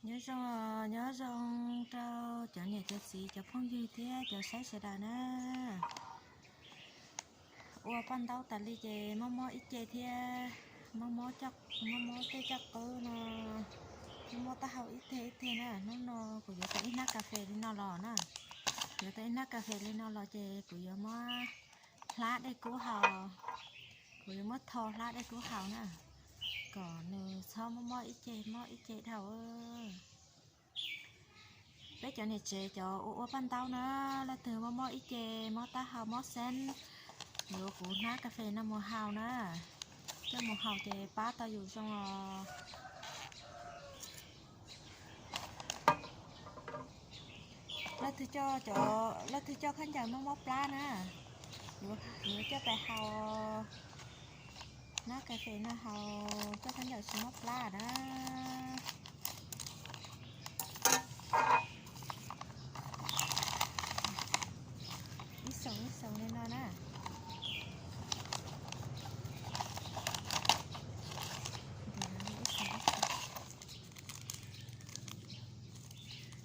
Nyob zoo, nyob zoo rau cov niam cov txiv cov phooj ywg thiab cov saib sawv daws na. Ua paj ntaub tas li ces mob mob ib ce thiab, mob mob tej caj qwb no, mob mob taub hau ib teg ib teg na. Hnub no kuv yuav tau ib hnab kas fes li no los na, yuav tau ib hnab kas fes li no los ces kuv yuav muab hlab dej kub haus, kuv yuav muab tho hlab dej kub haus na, kom nws txhob mob mob ib ce mob ib ce dhau. Peb cov niam tsev cov ua ua paj ntaub na, leej twg mob mob ib ce, mob taub hau mob xeeb, yuav kuv hnab kas fes no mus haus na, coj mus haus ces pab tau yus zoo os. Leej twg coj khaub ncaws mob mob plab na, yuav coj pais haus, hnab kas fes no haus coj khaub ncaws tsis mob plab na. Ib xoos ib xoos li no na.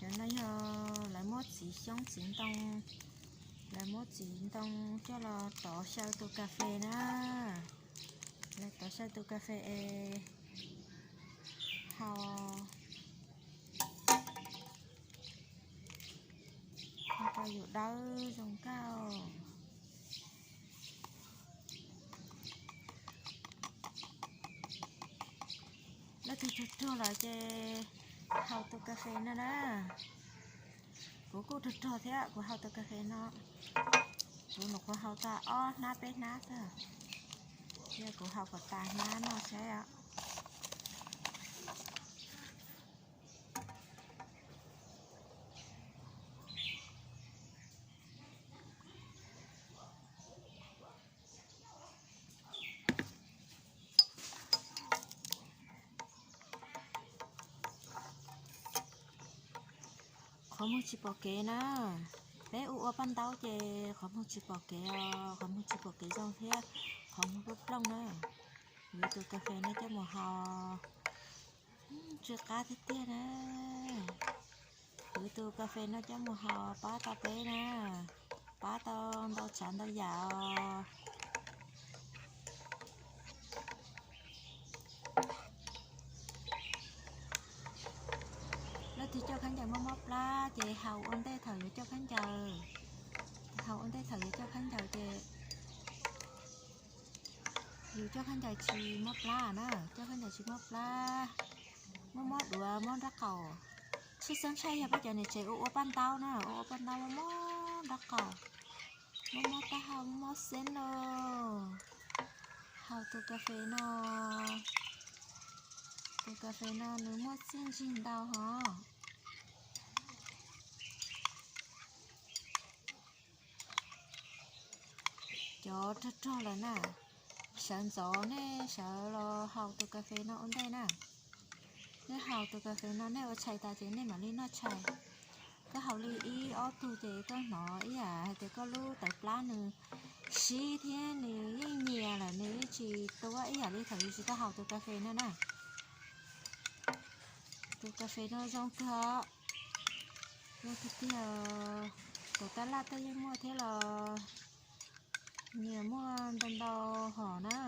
Cov no yog lawv muab txiv xyoob txiv ntoo, lawv muab txiv ntoo coj los tov xyaw tus kas fes na, lawv tov xyaw tus kas fes es haus rau yus dawb zoo nkauj. Leej twg ruag ruag lawm ces haus tus kas fes no na. Kuv kuj ruag ruag thiab kuv haus tus kas fes no. Kuv nyuam qhuav haus tau ob hnab peb hnab xwb, yog kuv haus kom tas hnab no saib os. Qhov muag tsis pom kev na. Peb ua ua paj ntaub ces qhov muag tsis pom kev os, qhov muag tsis pom kev zoo thiab qhov muag plooj plooj na. Yuav tus kas fes no coj mus haus, tsw qab tiag tiag na. Yuav tus kas fes no coj mus haus pab tau peb na, pab tau ntau tsav ntau yam os. Leej twg coj khaub ncaws mob mob plab ces haus ua ntej thaum yuav coj khaub ncaws, haus ua ntej thaum yuav coj khaub ncaws ces yus coj khaub ncaws tsis mob plab na, coj khaub ncaws tsis mob plab, mob mob duav mob nraub qaum. Tshwj xeeb tshaj yog peb cov niam tsev ua ua paj ntaub na, ua ua paj ntaub mob mob nraub qaum, mob mob taub hau mob mob xeeb lauj. Haus tus kas fes no, tus kas fes no nws muaj txiaj ntsig ntau hos. Cov rog rog lawm na, sawv ntxov nej sawv los haus tus kas fes no ua ntej na. Nej haus tus kas fes no nej ua tshais tas ces nej mam li noj tshais. Koj haus li ib ob tug ces koj hnov ib yam hais tias koj lub tawv plab nws sib thiab nws yeej nyias lawm, nws yeej tsis tuab ib yam li thaum yus tsis tau haus tus kas fes no na. Tus kas fes no zoo kawg, zoo tiag tiag. Tom tab laj tej yeej muaj thiab los nyias muaj ntau ntau hom na.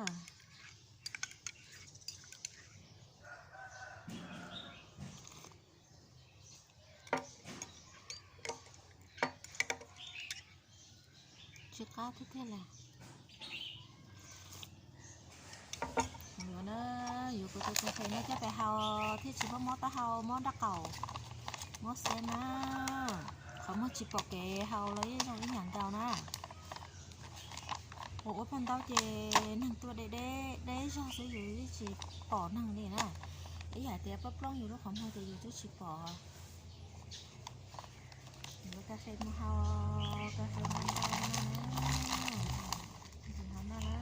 Tsw qab tiag tiag li. Yuav na, yuav kuv tus kas fes no coj pais haus thiaj tsis mob mob taub hau mob nraub qaum, mob xeeb na. Qhov muag tsis pom kev haus los yeej zoo ib yam nkaus na. Ua ua paj ntaub ces neeg tuaj deb deb deb zog xwb yus yeej tsis pom neeg li na. Ib yam tias plooj plooj yus lub qhov muag ces yus twb tsis pom. Yuav kas fes mus haus, kas fes mus haus no na. Ntxim hnov noj na.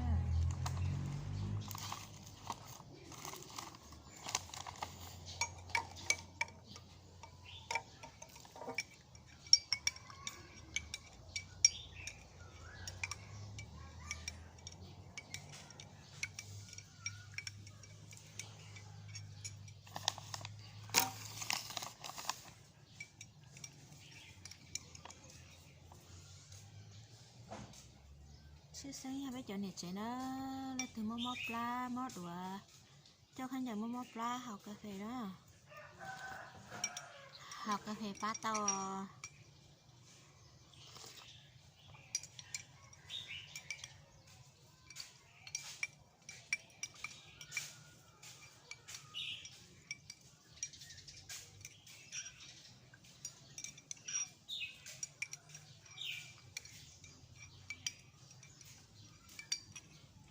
Tib xeeb yog peb cov niam tsev na, leej twg mob mob plab mob duav, coj khaub ncaws mob mob plab haus kas fes na, haus kas fes pab tau.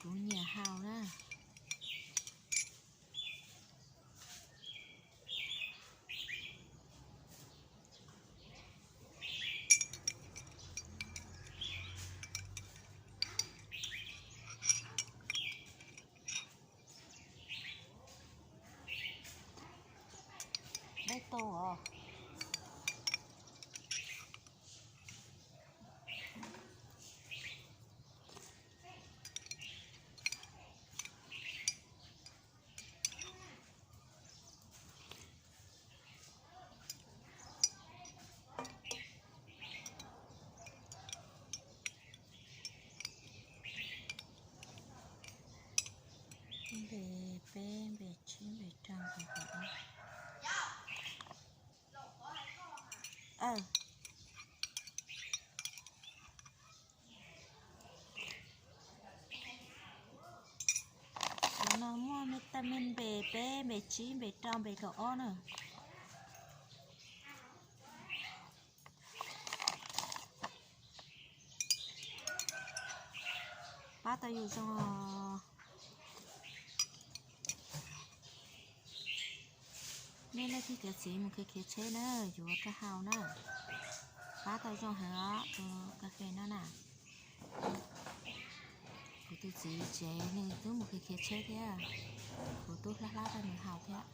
Kuv nyiam haus na. Dej tu os. Npe peb, npe tsib, npe rau, npe kaum ob. Cov no muaj me ta me npe peb, npe tsib, npe rau, npe kaum ob na. Pab tau yus zoo. Nej leej twg cov txiv mus khiav khiav tsheb na, yuav rau haus na. Pab tau zoo heev os tus kas fes no na. Kuv tus txiv tsev nws twb mus khiav khiav tsheb thiab, kuv twb hlab hlab rau nws haus thiab.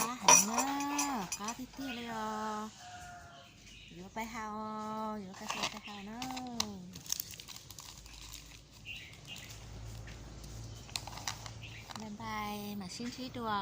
Qab heev na, qab tiag tiag li os. Yuav pais haus, yuav kas fes pais haus na. Bye bye, mam sib ntsib dua.